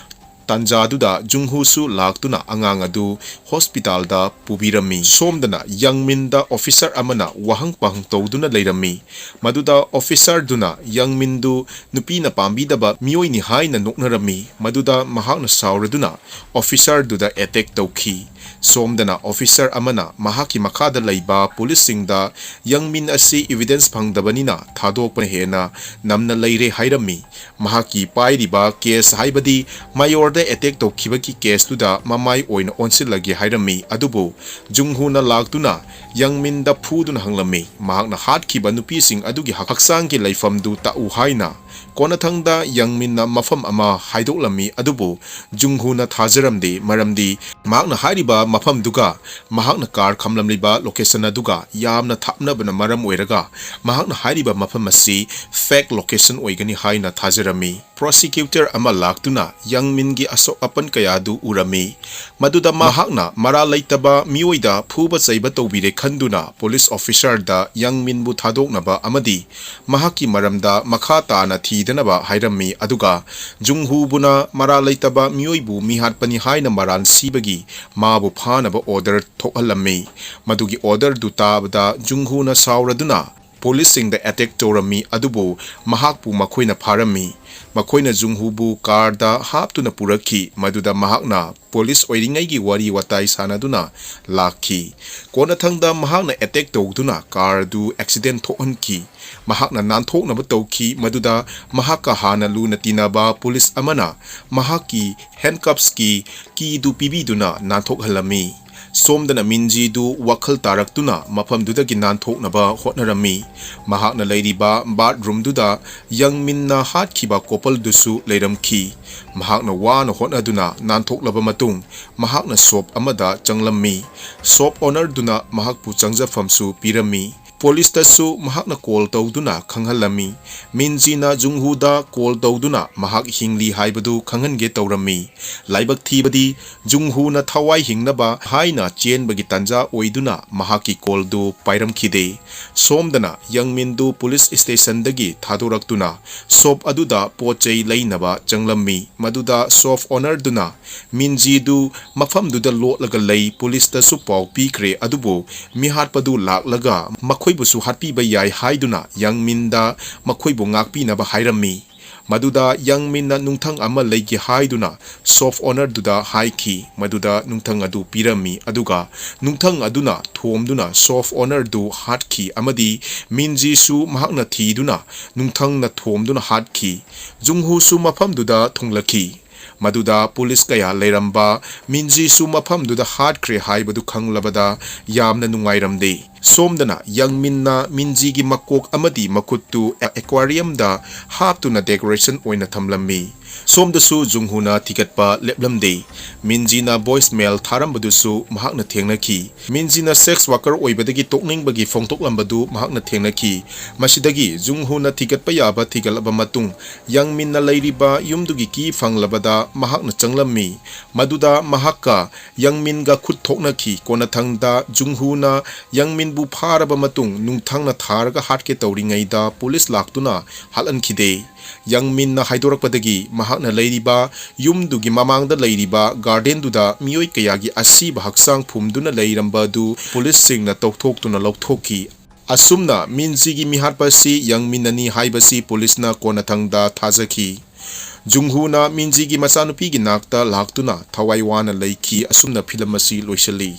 ꯇꯥꯟꯖꯥꯗꯨꯗ ꯖꯨꯡꯍꯨꯁꯨ ꯂꯥꯛꯇꯨꯅ ꯑꯉꯥꯡ ꯑꯗꯨ ꯍꯣꯁꯄꯤꯇꯥꯜꯗ ꯄꯨꯕꯤꯔꯝꯃꯤ꯫ ꯁꯣꯝꯗꯅ ꯌꯪꯃꯤꯟꯗ ꯑꯣꯐꯤꯁꯔ ꯑꯃꯅ ꯋꯥꯍꯪ ꯄꯥꯎꯍꯪ ꯇꯧꯗꯨꯅ ꯂꯩꯔꯝꯃꯤ꯫ ꯃꯗꯨꯗ ꯑꯣꯐꯤꯁꯔꯗꯨꯅ ꯌꯪꯃꯤꯟꯗꯨ ꯅꯨꯄꯤꯅ ꯄꯥꯝꯕꯤꯗꯕ ꯃꯤꯑꯣꯏꯅꯤ ꯍꯥꯏꯅ ꯅꯣꯛꯅꯔꯝꯃꯤ꯫ ꯃꯗꯨꯗ ꯃꯍꯥꯛꯅ ꯁꯥꯎꯔꯗꯨꯅ ꯑꯣꯐꯤꯁꯔꯗꯨꯗ ꯑꯦꯇꯦꯛ ꯇꯧꯈꯤ꯫ ꯁꯣꯝꯗꯅ ꯑꯣꯐꯤꯁꯔ ꯑꯃꯅ ꯃꯍꯥꯛꯀꯤ ꯃꯈꯥꯗ ꯂꯩꯕ ꯄꯨꯂꯤꯁꯁꯤꯡꯗ ꯌꯪꯃꯤꯟ ꯑꯁꯤ ꯏꯕꯤꯗꯦꯟꯁ ꯐꯪꯗꯕꯅꯤꯅ ꯊꯥꯗꯣꯛꯄꯅ ꯍꯦꯟꯅ ꯅꯝꯅ ꯂꯩꯔꯦ ꯍꯥꯏꯔꯝꯃꯤ꯫ ꯃꯍꯥꯛꯀꯤ ꯄꯥꯏꯔꯤꯕ ꯀꯦꯁ ꯍꯥꯏꯕꯗꯤ ꯃꯥꯌꯣꯔꯗ ꯑꯦꯇꯦꯛ ꯇꯧꯈꯤꯕꯒꯤ ꯀꯦꯁꯇꯨꯗ ꯃꯃꯥꯏ ꯑꯣꯏꯅ ꯑꯣꯟꯁꯤꯜꯂꯒꯦ ꯍꯥꯏꯔꯝꯃꯤ꯫ ꯑꯗꯨꯕꯨ ꯖꯨꯡꯍꯨꯅ ꯂꯥꯛꯇꯨꯅ ꯌꯪꯃꯤꯟꯗ ꯐꯨꯗꯨꯅ ꯍꯪꯂꯝꯃꯤ꯫ ꯃꯍꯥꯛꯅ ꯍꯥꯠꯈꯤꯕ ꯅꯨꯄꯤꯁꯤꯡ ꯑꯗꯨꯒꯤ ꯍꯛꯆꯥꯡꯒꯤ ꯂꯩꯐꯝꯗꯨ ꯇꯥꯛꯎ ꯍꯥꯏꯅ꯫ ꯀꯣꯟꯅꯊꯪꯗ ꯌꯪꯃꯤꯟꯅ ꯃꯐꯝ ꯑꯃ ꯍꯥꯏꯗꯣꯛꯂꯝꯃꯤ꯫ ꯑꯗꯨꯕꯨ ꯖꯨꯡꯍꯨꯅ ꯊꯥꯖꯔꯝꯗꯦ, ꯃꯔꯝꯗꯤ ꯃꯍꯥꯛꯅ ꯍꯥꯏꯔꯤꯕ ꯃꯐꯝꯗꯨꯒ ꯃꯍꯥꯛꯅ ꯀꯥꯔ ꯈꯝꯂꯝꯂꯤꯕ ꯂꯣꯀꯦꯁꯟ ꯑꯗꯨꯒ ꯌꯥꯝꯅ ꯊꯥꯞꯅꯕꯅ ꯃꯔꯝ ꯑꯣꯏꯔꯒ ꯃꯍꯥꯛꯅ ꯍꯥꯏꯔꯤꯕ ꯃꯐꯝ ꯑꯁꯤ ꯐꯦꯛ ꯂꯣꯀꯦꯁꯟ ꯑꯣꯏꯒꯅꯤ ꯍꯥꯏꯅ ꯊꯥꯖꯔꯝꯃꯤ꯫ ꯄ꯭ꯔꯣꯁꯤꯀ꯭ꯌꯨꯇꯔ ꯑꯃ ꯂꯥꯛꯇꯨꯅ ꯌꯪꯃꯤꯟꯒꯤ ꯑꯁꯣꯛ ꯑꯄꯟ ꯀꯌꯥꯗꯨ ꯎꯔꯝꯃꯤ꯫ ꯃꯗꯨꯗ ꯃꯍꯥꯛꯅ ꯃꯔꯥꯜ ꯂꯩꯇꯕ ꯃꯤꯑꯣꯏꯗ ꯐꯨꯕ ꯆꯩꯕ ꯇꯧꯕꯤꯔꯦ ꯈꯟꯗꯨꯅ ꯄꯨꯂꯤꯁ ꯑꯣꯐꯤꯁꯔꯗ ꯌꯪꯃꯤꯟꯕꯨ ꯊꯥꯗꯣꯛꯅꯕ ꯑꯃꯗꯤ ꯃꯍꯥꯛꯀꯤ ꯃꯔꯝꯗ ꯃꯈꯥ ꯇꯥꯅ ꯊꯤꯗꯅꯕ ꯍꯥꯏꯔꯝꯃꯤ꯫ ꯑꯗꯨꯒ ꯖꯨꯡꯍꯨꯕꯨꯅ ꯃꯔꯥꯜ ꯂꯩꯇꯕ ꯃꯤꯑꯣꯏꯕꯨ ꯃꯤꯍꯥꯠꯄꯅꯤ ꯍꯥꯏꯅ ꯃꯔꯥꯜ ꯁꯤꯕꯒꯤ ꯃꯥꯕꯨ ꯐꯥꯅꯕ ꯑꯣꯔꯗꯔ ꯊꯣꯛꯍꯜꯂꯝꯃꯤ꯫ ꯃꯗꯨꯒꯤ ꯑꯣꯔꯗꯔꯗꯨ ꯇꯥꯕꯗ ꯖꯨꯡꯍꯨꯅ ꯁꯥꯎꯔꯗꯨꯅ ꯄꯨꯂꯤꯁꯁꯤꯡꯗ ꯑꯦꯇꯦꯛ ꯇꯧꯔꯝꯃꯤ, ꯑꯗꯨꯕꯨ ꯃꯍꯥꯛꯄꯨ ꯃꯈꯣꯏꯅ ꯐꯥꯔꯝꯃꯤ꯫ ꯃꯈꯣꯏꯅ ꯖꯨꯡꯍꯨꯕꯨ ꯀꯥꯔꯗ ꯍꯥꯞꯇꯨꯅ ꯄꯨꯔꯛꯈꯤ, ꯃꯗꯨꯗ ꯃꯍꯥꯛꯅ ꯄꯨꯂꯤꯁ ꯑꯣꯏꯔꯤꯉꯩꯒꯤ ꯋꯥꯔꯤ ꯋꯥꯇꯥꯏ ꯁꯥꯟꯅꯗꯨꯅ ꯂꯥꯛꯈꯤ꯫ ꯀꯣꯟꯅꯊꯪꯗ ꯃꯍꯥꯛꯅ ꯑꯦꯇꯦꯛ ꯇꯧꯗꯨꯅ ꯀꯥꯔ ꯑꯗꯨ ꯑꯦꯛꯁꯤꯗꯦꯟ ꯊꯣꯛꯍꯟꯈꯤ꯫ ꯃꯍꯥꯛꯅ ꯅꯥꯟꯊꯣꯛꯅꯕ ꯇꯧꯈꯤ, ꯃꯗꯨꯗ ꯃꯍꯥꯛꯀ ꯍꯥꯟꯅ ꯂꯨꯅ ꯇꯤꯟꯅꯕ ꯄꯨꯂꯤꯁ ꯑꯃꯅ ꯃꯍꯥꯛꯀꯤ ꯍꯦꯟꯀꯞꯁꯀꯤ ꯀꯤꯗꯨ ꯄꯤꯕꯤꯗꯨꯅ ꯅꯥꯟꯊꯣꯛꯍꯜꯂꯝꯃꯤ꯫ ꯁꯣꯝꯗꯅ ꯃꯤꯟꯖꯤꯗꯨ ꯋꯥꯈꯜ ꯇꯥꯔꯛꯇꯨꯅ ꯃꯐꯝꯗꯨꯗꯒꯤ ꯅꯥꯟꯊꯣꯛꯅꯕ ꯍꯣꯠꯅꯔꯝꯃꯤ꯫ ꯃꯍꯥꯛꯅ ꯂꯩꯔꯤꯕ ꯕꯥꯠꯔꯨꯝꯗꯨꯗ ꯌꯪꯃꯤꯟꯅ ꯍꯥꯠꯈꯤꯕ ꯀꯣꯄꯜꯗꯨꯁꯨ ꯂꯩꯔꯝꯈꯤ꯫ ꯃꯍꯥꯛꯅ ꯋꯥꯅ ꯍꯣꯠꯅꯗꯨꯅ ꯅꯥꯟꯊꯣꯛꯂꯕ ꯃꯇꯨꯡ, ꯃꯍꯥꯛꯅ ꯁꯣꯞ ꯑꯃꯗ ꯆꯪꯂꯝꯃꯤ꯫ ꯁꯣꯞ ꯑꯣꯅꯔꯗꯨꯅ ꯃꯍꯥꯛꯄꯨ ꯆꯪꯖꯐꯝꯁꯨ ꯄꯤꯔꯝꯃꯤ꯫ ꯄꯨꯂꯤꯁꯇꯁꯨ ꯃꯍꯥꯛꯅ ꯀꯣꯜ ꯇꯧꯗꯨꯅ ꯈꯪꯍꯜꯂꯝꯃꯤ꯫ ꯃꯤꯟꯖꯤꯅ ꯖꯨꯡꯍꯨꯗ ꯀꯣꯜ ꯇꯧꯗꯨꯅ ꯃꯍꯥꯛ ꯍꯤꯡꯂꯤ ꯍꯥꯏꯕꯗꯨ ꯈꯪꯍꯟꯒꯦ ꯇꯧꯔꯝꯃꯤ꯫ ꯂꯥꯏꯕꯛ ꯊꯤꯕꯗꯤ, ꯖꯨꯡꯍꯨꯅ ꯊꯋꯥꯏ ꯍꯤꯡꯅꯕ ꯍꯥꯏꯅ ꯆꯦꯟꯕꯒꯤ ꯇꯥꯟꯖꯥ ꯑꯣꯏꯗꯨꯅ ꯃꯍꯥꯛꯀꯤ ꯀꯣꯜꯗꯨ ꯄꯥꯏꯔꯝꯈꯤꯗꯦ꯫ ꯁꯣꯝꯗꯅ ꯌꯪꯃꯤꯟꯗꯨ ꯄꯨꯂꯤꯁ ꯁ꯭ꯇꯦꯁꯟꯗꯒꯤ ꯊꯥꯗꯣꯔꯛꯇꯨꯅ ꯁꯣꯞ ꯑꯗꯨꯗ ꯄꯣꯠ ꯆꯩ ꯂꯩꯅꯕ ꯆꯪꯂꯝꯃꯤ꯫ ꯃꯗꯨꯗ ꯁꯣꯞ ꯑꯣꯅꯔꯗꯨꯅ ꯃꯤꯟꯖꯤꯗꯨ ꯃꯐꯝꯗꯨꯗ ꯂꯣꯠꯂꯒ ꯂꯩ, ꯄꯨꯂꯤꯁꯇꯁꯨ ꯄꯥꯎ ꯄꯤꯈ꯭ꯔꯦ, ꯑꯗꯨꯕꯨ ꯃꯤꯍꯥꯠꯄꯗꯨ ꯂꯥꯛꯂꯒ ꯃꯈꯣꯏꯕꯨꯁꯨ ꯍꯥꯠꯄꯤꯕ ꯌꯥꯏ ꯍꯥꯏꯗꯨꯅ ꯌꯪꯃꯤꯟꯗ ꯃꯈꯣꯏꯕꯨ ꯉꯥꯛꯄꯤꯅꯕ ꯍꯥꯏꯔꯝꯃꯤ꯫ ꯃꯗꯨꯗ ꯌꯪꯃꯤꯟꯅ ꯅꯨꯡꯊꯪ ꯑꯃ ꯂꯩꯒꯦ ꯍꯥꯏꯗꯨꯅ ꯁꯣꯞ ꯑꯣꯅꯔꯗꯨꯗ ꯍꯥꯏꯈꯤ꯫ ꯃꯗꯨꯗ ꯅꯨꯡꯊꯪ ꯑꯗꯨ ꯄꯤꯔꯝꯃꯤ, ꯑꯗꯨꯒ ꯅꯨꯡꯊꯪ ꯑꯗꯨꯅ ꯊꯣꯝꯗꯨꯅ ꯁꯣꯞ ꯑꯣꯅꯔꯗꯨ ꯍꯥꯠꯈꯤ ꯑꯃꯗꯤ ꯃꯤꯟꯖꯤꯁꯨ ꯃꯍꯥꯛꯅ ꯊꯤꯗꯨꯅ ꯅꯨꯡꯊꯪꯅ ꯊꯣꯝꯗꯨꯅ ꯍꯥꯠꯈꯤ꯫ ꯖꯨꯡꯍꯨꯁꯨ ꯃꯐꯝꯗꯨꯗ ꯊꯨꯡꯂꯛꯈꯤ꯫ ꯃꯗꯨꯗ ꯄꯨꯂꯤꯁ ꯀꯌꯥ ꯂꯩꯔꯝꯕ ꯃꯤꯟꯖꯤꯁꯨ ꯃꯐꯝꯗꯨꯗ ꯍꯥꯠꯈ꯭ꯔꯦ ꯍꯥꯏꯕꯗꯨ ꯈꯪꯂꯕꯗ ꯌꯥꯝꯅ ꯅꯨꯡꯉꯥꯏꯔꯝꯗꯦ꯫ ꯁꯣꯝꯗꯅ ꯌꯪꯃꯤꯟꯅ ꯃꯤꯟꯖꯤꯒꯤ ꯃꯀꯣꯛ ꯑꯃꯗꯤ ꯃꯈꯨꯠꯇꯨ ꯑꯦꯀ꯭ꯋꯥꯔꯤꯌꯝꯗ ꯍꯥꯞꯇꯨꯅ ꯗꯦꯀꯣꯔꯦꯁꯟ ꯑꯣꯏꯅ ꯊꯝꯂꯝꯃꯤ꯫ ꯁꯣꯝꯗꯁꯨ ꯖꯨꯡꯍꯨꯅ ꯊꯤꯒꯠꯄ ꯂꯦꯞꯂꯝꯗꯦ꯫ ꯃꯤꯟꯖꯤꯅ ꯚꯣꯏꯁ ꯃꯦꯜ ꯊꯥꯔꯝꯕꯗꯨꯁꯨ ꯃꯍꯥꯛꯅ ꯊꯦꯡꯅꯈꯤ꯫ ꯃꯤꯟꯖꯤꯅ ꯁꯦꯛꯁ ꯋꯥꯔꯀꯔ ꯑꯣꯏꯕꯗꯒꯤ ꯇꯣꯛꯅꯤꯡꯕꯒꯤ ꯐꯣꯡꯗꯣꯛꯂꯝꯕꯗꯨ ꯃꯍꯥꯛꯅ ꯊꯦꯡꯅꯈꯤ꯫ ꯃꯁꯤꯗꯒꯤ ꯖꯨꯡꯍꯨꯅ ꯊꯤꯒꯠꯄ ꯌꯥꯕ ꯊꯤꯒꯠꯂꯕ ꯃꯇꯨꯡ, ꯌꯪꯃꯤꯟꯅ ꯂꯩꯔꯤꯕ ꯌꯨꯝꯗꯨꯒꯤ ꯀꯤ ꯐꯪꯂꯕꯗ ꯃꯍꯥꯛꯅ ꯆꯪꯂꯝꯃꯤ꯫ ꯃꯗꯨꯗ ꯃꯍꯥꯛꯀ ꯌꯪꯃꯤꯟꯒ ꯈꯨꯠ ꯊꯣꯛꯅꯈꯤ꯫ ꯀꯣꯟꯅꯊꯪꯗ ꯖꯨꯡꯍꯨꯅ ꯌꯪꯃꯤꯟꯕꯨ ꯐꯥꯔꯕ ꯃꯇꯨꯡ ꯅꯨꯡꯊꯪꯅ ꯊꯥꯔꯒ ꯍꯥꯠꯀꯦ ꯇꯧꯔꯤꯉꯩꯗ ꯄꯨꯂꯤꯁ ꯂꯥꯛꯇꯨꯅ ꯍꯥꯠꯍꯟꯈꯤꯗꯦ꯫ ꯌꯪꯃꯤꯟꯅ ꯍꯥꯏꯗꯣꯔꯛꯄꯗꯒꯤ ꯃꯍꯥꯛꯅ ꯂꯩꯔꯤꯕ ꯌꯨꯝꯗꯨꯒꯤ ꯃꯃꯥꯡꯗ ꯂꯩꯔꯤꯕ ꯒꯥꯔꯗꯦꯟꯗꯨꯗ ꯃꯤꯑꯣꯏ ꯀꯌꯥꯒꯤ ꯑꯁꯤꯕ ꯍꯛꯆꯥꯡ ꯐꯨꯝꯗꯨꯅ ꯂꯩꯔꯝꯕ ꯑꯗꯨ ꯄꯨꯂꯤꯁꯁꯤꯡꯅ ꯇꯧꯊꯣꯛꯇꯨꯅ ꯂꯧꯊꯣꯛꯈꯤ꯫ ꯑꯁꯨꯝꯅ ꯃꯤꯟꯖꯤꯒꯤ ꯃꯤꯍꯥꯠꯄ ꯑꯁꯤ ꯌꯪꯃꯤꯟꯅꯅꯤ ꯍꯥꯏꯕꯁꯤ ꯄꯨꯂꯤꯁꯅ ꯀꯣꯟꯅꯊꯪꯗ ꯊꯥꯖꯈꯤ꯫ ꯖꯨꯡꯍꯨꯅ ꯃꯤꯟꯖꯤꯒꯤ ꯃꯆꯥꯅꯨꯄꯤꯒꯤ ꯅꯥꯛꯇ ꯂꯥꯛꯇꯨꯅ ꯊꯋꯥꯏ ꯋꯥꯅ ꯂꯩꯈꯤ꯫ ꯑꯁꯨꯝꯅ ꯐꯤꯂꯝ ꯑꯁꯤ ꯂꯣꯏꯁꯤꯜꯂꯤ꯫